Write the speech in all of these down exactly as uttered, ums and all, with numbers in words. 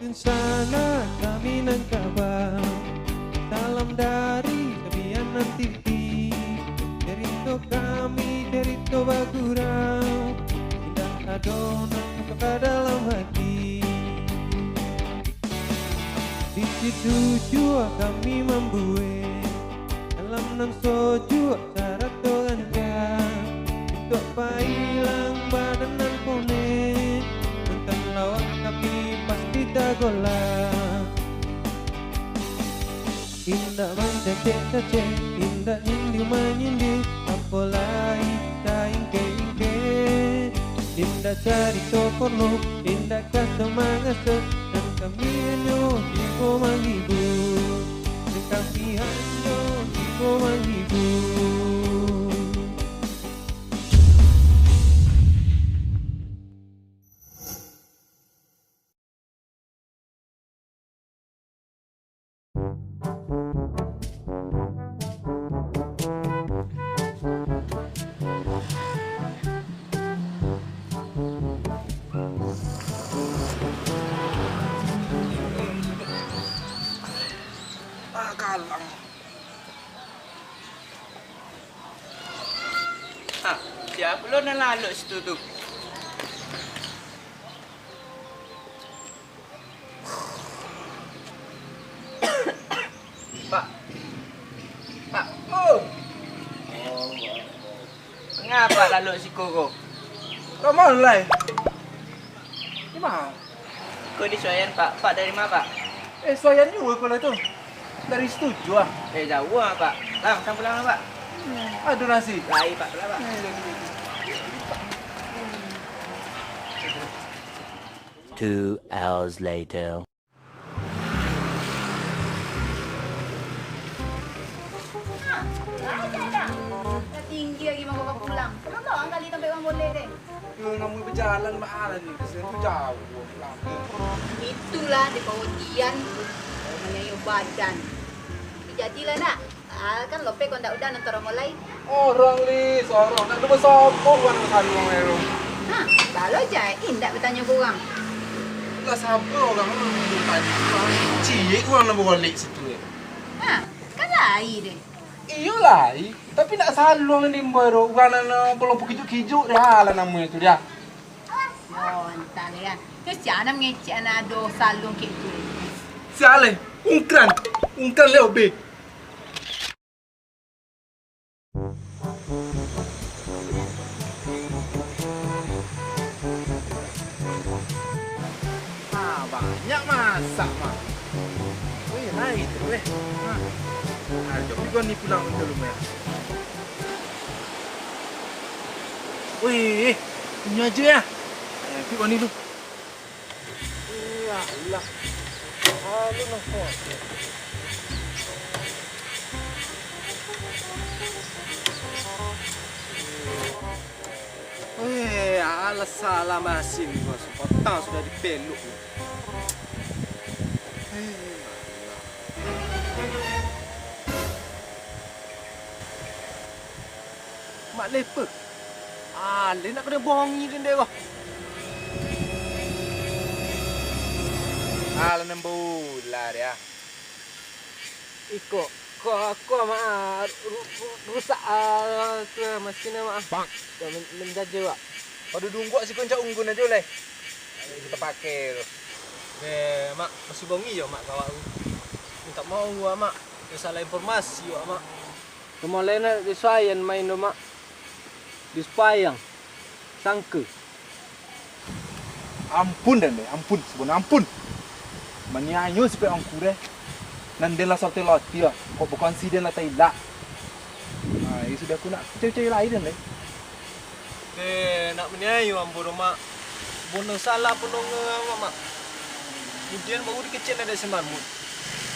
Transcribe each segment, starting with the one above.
Insana kami nan kaba. Salam dari Sabianan T V. Cerito kami, cerito bagurau. Indak ado nan ka dalam hati. Di situ jua kami mambuek alam nan sojuak sarato rancak. Untuak pailang badan nan ponek, nonton lawak tapi pasti tagolak. Indak mancacek-cacek, indak nyindir-manyindir, apo lai taingkek-ingkek. Indak carito porno, indak kaso-mangaso, nan kami hanyo tibo manghibur, nan kami hanyo tibo manghibur. Ah, galang. Ah, sia pulo nan lalok situ tu? Pak. Pak. Oh. Manga Apak lalok siko ko? Ka ma lai? Di ma? Ko di Suayan, Pak. Pak dari ma, Pak? Eh, Suayan juo ko lah tu. Dari situ juo ah. Eh, jauah ah, Pak. Lah, makan pulang lah, Pak. Hmm, ado nasi? Lai, Pak, tu lah, Pak. Eh, jadi, jadi. Two hours later. Ha, lah ado. Lah tinggi lagi mangko ka pulang. Urang bawah kali tampek urang boleh deh. Yo, namuah bajalan baa lah ni, kasian tu jauah, lamo. Itulah dek pawatian, manyayo badan. Tapi jadilah nak. Ah, kan lopek kok ndak udah nonton Romo lai. Orang li, sorong. Nak duo sopo urang nan basaluang lai tu? Ha, balo jai indak batanyo ka urang. Lah saba urang tu nan batanyo. Ciek urang nan bagolek situ, eh. Ha, kan lai deh. Iyo lai, tapi ndak saluang di mbo tu. Urang nan, eh, balompo kijuk-kijuk deh, alah namonyo tu deh. Yo, antah lah ya. Nyo sia nan mangecek anak ado saluang kek tu. Sia lai, Ungkran. Ungkran lai, Obe. Ah, banyak masak, Mak. Wih, lai tu, eh. Ah. Ah, jom juo ni pulang dulu, Mak. Wih, inyo ajo ya. Eh, pi ni lu. Iyalah. Alu nopo. Eh, alah salah masin gua. Sepotang sudah dipeluk. Eh, alah. Mak Lepa. Aleh nak kena bongi den dek wah. Alah nan baulah dia. Iko, ko, ko mak ah, ru-, ru-, rusak ah, tu ah, masin ah, mak ah. Bang. Tu men-, menjaja, Wak. Pado dungguak si kuncak unggun ajo leh. Kita pakai tu. Eh, Mak, masih bongi jo, Mak, kawak tu. Minta maaf gua, Mak. Yo salah informasi wak, Mak. Rumah lain di Suayan main tu, Mak. Di Sipayang. Sangka. Ampun den deh, ampun, sabana ampun. Maniayo si Pek Angku deh. Nan den lah soteh loti ah, kok bukan si den lah tailak. Nah, iyo sudah aku nak cari-cari lain den deh. Deh, nak maniayo ambo tu, Mak. Bono salah pandonga Amak, Mak. Kudian baru dikecek dek si Mahmud.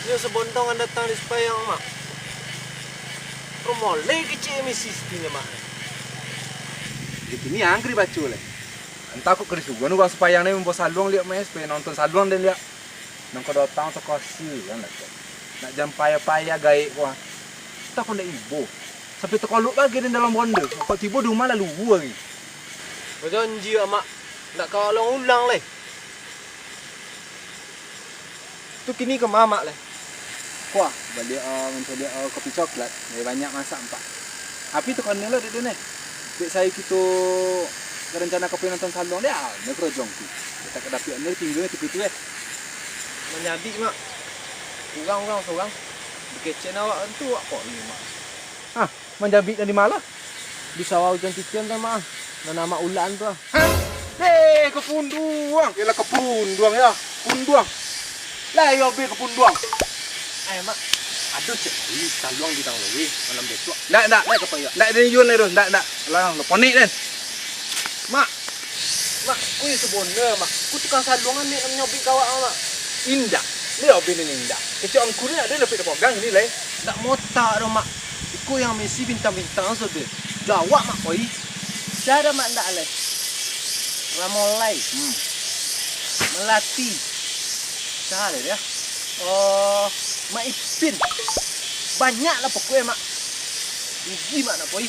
Nyo sabontong an datang di Sipayang, Mak. Rumah lai kecek misi sitinyo, Mak. Di sini angkri baco lai. Antah kok ka disuruah urang Sipayang ni mambawa saluang liak, Mak, supayo nonton saluang den liak. Nan ka datang takasi kan lah tu. Nak jan payah-payah gaek ko ah. Takon dek ibo. Sampai takolok bagai den dalam ronda. Kok tibo di rumah lalu lagi. Bajanji, Mak, ndak ka ulang-ulang lai. Tu kini ka ma Mak lai? Wah, baliak, ah, mancaliak, ah, kopi coklat. Lai banyak masak, Mak. Api tu kanai lah dek den, eh. Dek sayo kito rencana ka pai nonton saluang, dek, ah, ino karajong tu. Dek tak ka dapek ino tingga tu, tu, eh. Manyabik, Mak. Urang-urang sorang. Dikecekan awak tu, awak kok ni, Mak. Hah? Manjabik dari ma lah? Di sawah ujan titian tu, Mak. Nan amak ulaan tu, ah. Hah? Eh, kapunduang. Yalah, kapunduang, ya. Punduang. Lah, yo be kapunduang. Ai, Mak. Aduh, cek. Ih, saluang di tangah, weh. Malam besok. Ndak, ndak. Ndak, ka pai, ya? Ndak, den Yun, aduh. Ndak, ndak. Lah, lo ponik, den. Mak. Mak, ku yo sabana, Mak. Ku tukang saluang, ambiak nyobik ka awak, Mak. Indak. Ni yo be ni indak. Kecek angku ni ado lapik dapogang ini, lai. Ndak motak doh, Mak. Iko yang misi bintang-bintang sudah. Jawab, Mak, oi. Cara Mak ndak alai. Ramolai. Hmm. Melati. Cari dia. Oh, Mak Ipin. Banyak lah pokoknya, Mak. Rugi, Mak, nak poi.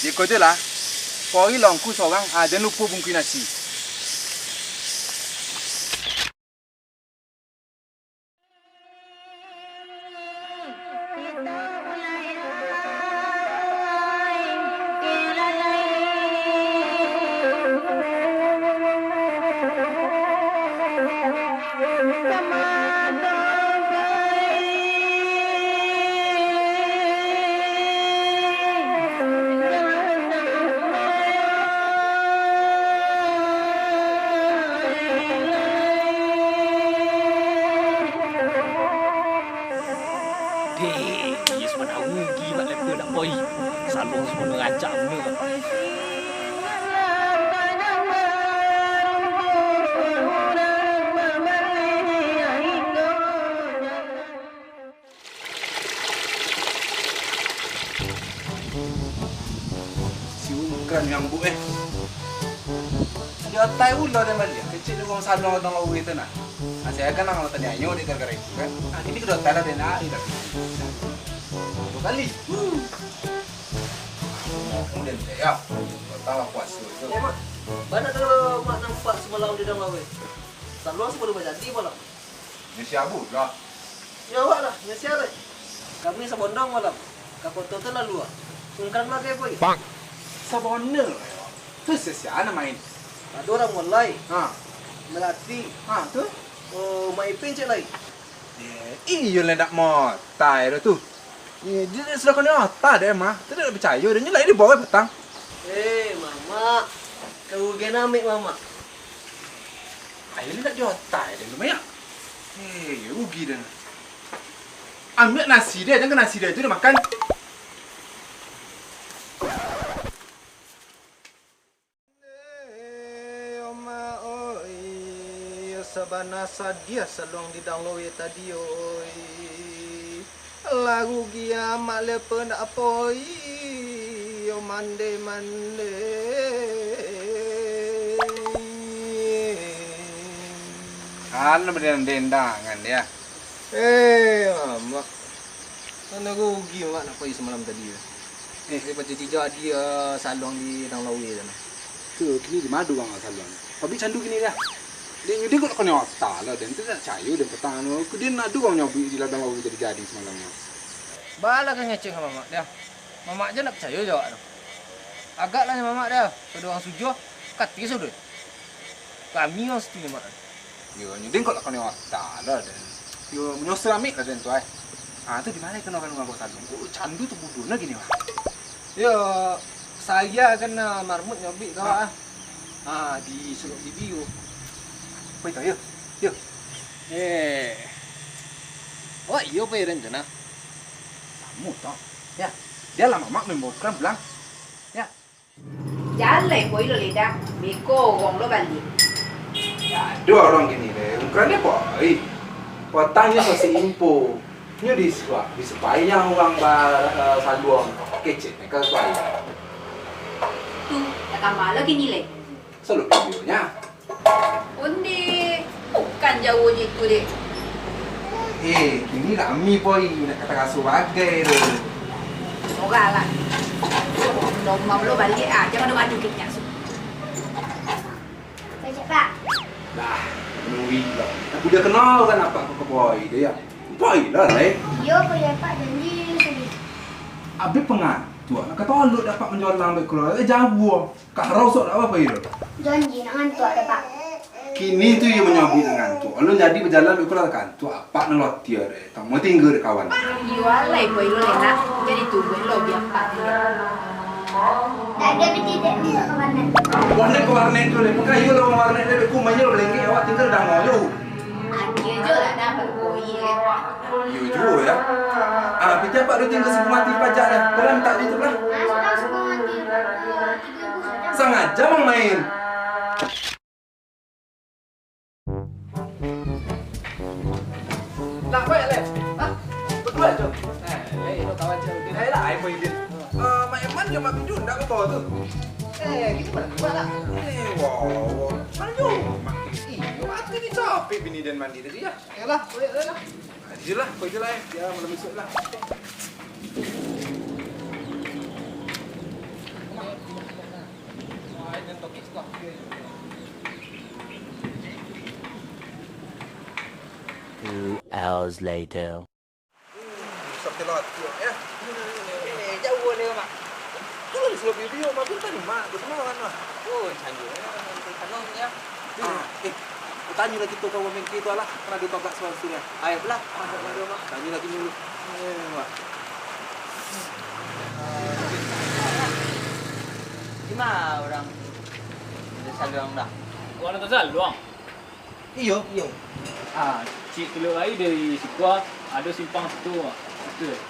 Iko je lah. Poi longku sorang, ah, jan lupo bungkui nasi. Deh, iyo samana rugi Mak Lepa nak poi. Saluang samana rancak bana. Si Ungkran yang bu, eh. Di otai ulo den baliak, kecek di urang saluang urang lawa itu nah. Nah, sayo kan nang tadi ayo dek gara-gara itu kan. Nah, kini ka di otai lah den, ah, iyo. Duo kali. Kemudian saya, pertama puasa tu. Eh, Mak, bana tu Mak nampak samalam di dalam lawa. Saluang samana bajadi malam. Di siabu lah. Nyo awak lah, nyo sia lai. Kami sabondong malam. Ka koto tu lalu ah. Ungkran bagai poi. Sabana, tu sia-sia nan main. Ado urang mulai. Ha. Melati. Ha, tu? Oh, Mak Ipin cek lai. Eh, iyo lah ndak motai dah tu. Eh, dia sudah kena otak deh, mah. Tu dak picayo, dia nyelai di bawah patang. Eh, Mamak. Karugian amik, Mamak. Ayo ni nak di otak deh, lumayan. Eh, rugi dah. Ambil nasi deh, jangan nasi deh, itu dah makan. Yo ma oi, yo sabana sadiah saluang di dang loe tadi oi. Lah rugi amak lepa ndak apoi, yo mande-mande. Anu, berdendang-dendangan dia. Eh, amak. Sana rugi mak nak pai samalam tadi tu. Eh. Dia pacah jijak dia saluang di tang lawi tu nah. Tu, kini di madu bang saluang. Tapi candu kini dah. Dia nyudi kok kena otak lah, dan tu nak cayo dan petang anu. Aku dia nadu bang nyobi di ladang lawi jadi gading samalam tu. Bala ka ngecek ka mamak dia. Mamak je nak percaya je awak tu. Agak lah mamak dia, sudah orang sujuah, kati sudah. Kami orang situ ni mak. Yo, nyudin kok lah kena otak lah, dan yo, menyosal amik lah, dan tu ai. Ah, tu di mana kena orang kau saluang? Oh, candu tu bodoh lah gini lah. Yo, saya kena marmut nyobik kau ah. Ah, di Suluk Bibi tu. Apa itu, yo? Yo. Eh. Awak iyo apa rencana? Kamu tau. Ya, dia lah mamak membawa pulang. Ya. Jalai poi lo leda, beko orang lo baliak. Ado orang kini le, ukuran dia poi. Patangnyo sasi impo. Nyo disuak, disupayang urang ba, eh, saluang. Kecek mereka supayang. Tu, tak tambah lo kini le. Selalu videonya. Onde, bukan jauah je tu, dek. Eh, kini rami poi, nak kata raso bagai tu. Sorang lah. Domam lo baliak ah, jangan ado madu kecak su. Baik, Pak. Dah, anu Wih lah. Aku dia kenal kan apak ko ka Poi dia, ya? Poi lah, lai. Iyo, Poi, apak janji sini. Abih pangantuak, nak kata olok dapat manjalang baik keluar, eh, jauah. Kak Rosok nak apo, Poi, tu? Janji nak ngantuak dah, Pak. Kini tu iyo manyabuik nak ngantuak. Alun jadi bajalan baik keluar kantuak, apak nak latiah deh. Tang mau tinggal deh kawan. Iyo, alai, Poi, lo enak. Jadi tu, Poi, lo biar apak. Tak ada piti dek ni ke warnet. Warnet ke warnet tu, deh. Bukan iyo lo warnet deh, ku main lo belenggek, awak tinggal dah mau lo. Agiah jo lah dah, Poi, eh. Iyo juo, ya. Ah, piti apak duo tingga sapuluah mati pajak, ya. Dalam tak di tu lah. Ah, sudah sapuluah mati. Tiga ribu sudah. Sangaja mamain. Nak baik, Leh? Hah? Betul aja. Eh, Leh, lo kawan cewek. Kira lah, ai, Poi, Din. Eh, Mak Eman jo Mak Pinju ndak ka bawah tu? Eh, gitu mana? Mana? Eh, wow, wow. Mana jo? Mak, iyo, aku ni capek bini dan mandi tadi, ya. Yalah, boleh, boleh lah. Ayolah, kau je lah, eh. Ya, malam esok lah. Two hours later. Hmm, sakit hati, ya. Eh, jauh boleh, Mak. Tu lah disuruh video, Mak. Aku tadi, Mak. Aku sama, Mak. Oh, canggih, ya. Kanong, ya. Ah, eh, tanyolah kito ka Wamengke tu lah, kan ado tabak suan-suan. Ayo lah, ah, ayo, Mak. Tanyolah kini dulu. Eh, Mak. Di ma urang Saluang dah? Urang Saluang? Iyo, iyo. Ah, ciek kelok lai dari situ, ah, ado simpang situ, ah. Situ, eh.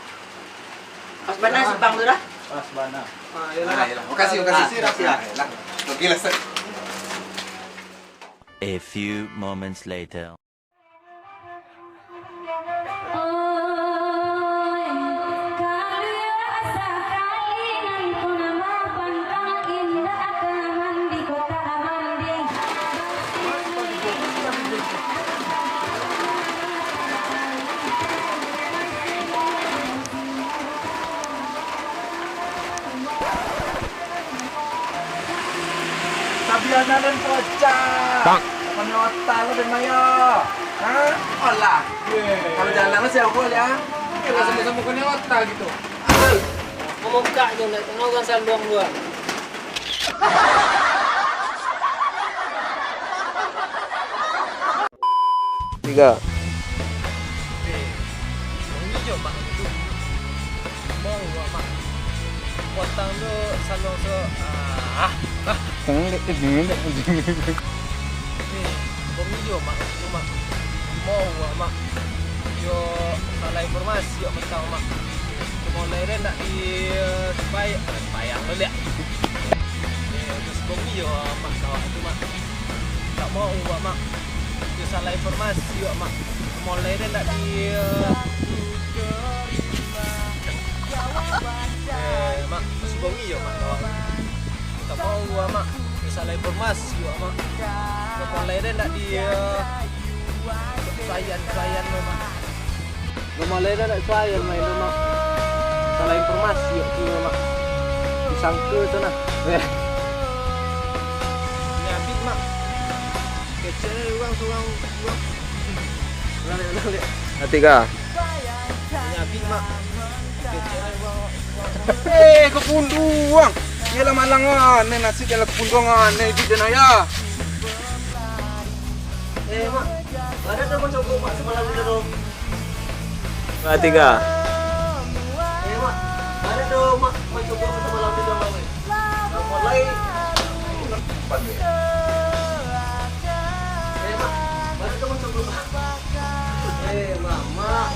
Pas bana simpang tu dah? Pas bana. Ah, iyolah. Ah, iyolah. Makasih, makasih. Ah, makasih, makasih. Ah, iyolah. Oke lah, Sir. A few moments later. Sabiana den pocah. Bang. Apo ni otak lu den Mayo? Hah? Olah. Kalau jalan lu siapa dia? Kalau sama-sama kena otak gitu. Mamukak je nak tengok urang Saluang dua. Tiga. Eh, wangi jo, Mak, tu. Mau, Mak. Potang tu, Saluang tu, ah, ah. Eh, wangi jo, Mak, tu, Mak. Mau, Mak. Yo, salah informasi, Mak, potang, Mak. Cuma lain ndak di, eh, Sipai-, eh, Sipayan tu, liak. Eh, terus wangi jo, Mak, kawak tu, Mak. Tak mau, Mak. Yo salah informasi, Mak. Molai den dak di, eh, eh, Mak, masih bongi yo, Mak, kawan. Tak mau, Mak. Yo salah informasi, Mak. Yo molai den dak di, eh, sayan-sayan, Mak. Gama lai dah nak suai main tu, Mak. Salah informasi, Mak, tu, Mak. Disangka tu nah. Eh. Ini habis, Mak. Kecil ni orang seorang, orang. Ulang balik, ulang balik. Tiga. Ini habis, Mak. Kecil ni orang, orang. Eh, kepunduang. Yalah malang ah, ni nasib yalah kepunduang ah, ni hidup dia naya. Eh, Mak. Ada tu macam Mak semalam tu. Dua, tiga. Eh, Mak. Ada tu Mak macam Mak semalam tu, Mak. Mulai. Eh, Mak. Ada tu macam Mak. Eh, Mak, Mak.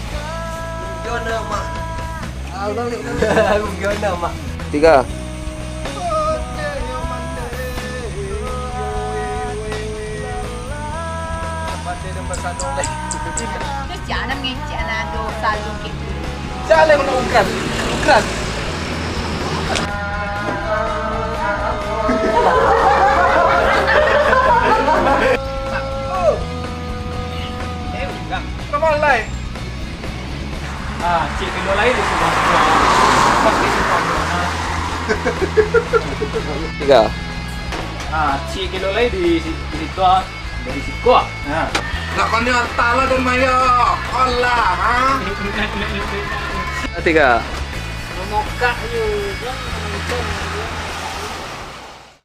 Jona, Mak. Jona, Mak. Tiga. Terus jangan ngecek anak ado salun gitu. Jangan nak ukras. Ukras. Eh, udah. Kamu alai. Ah, cik kilo lain di sini. Pakai simpang dulu, nah. Tiga. Ah, cik kilo lain di si-, di situ, ah. Dari siko. Ha. Nak kau ni harta lah dan maya. Alah, ha? Tiga. Mamokak je.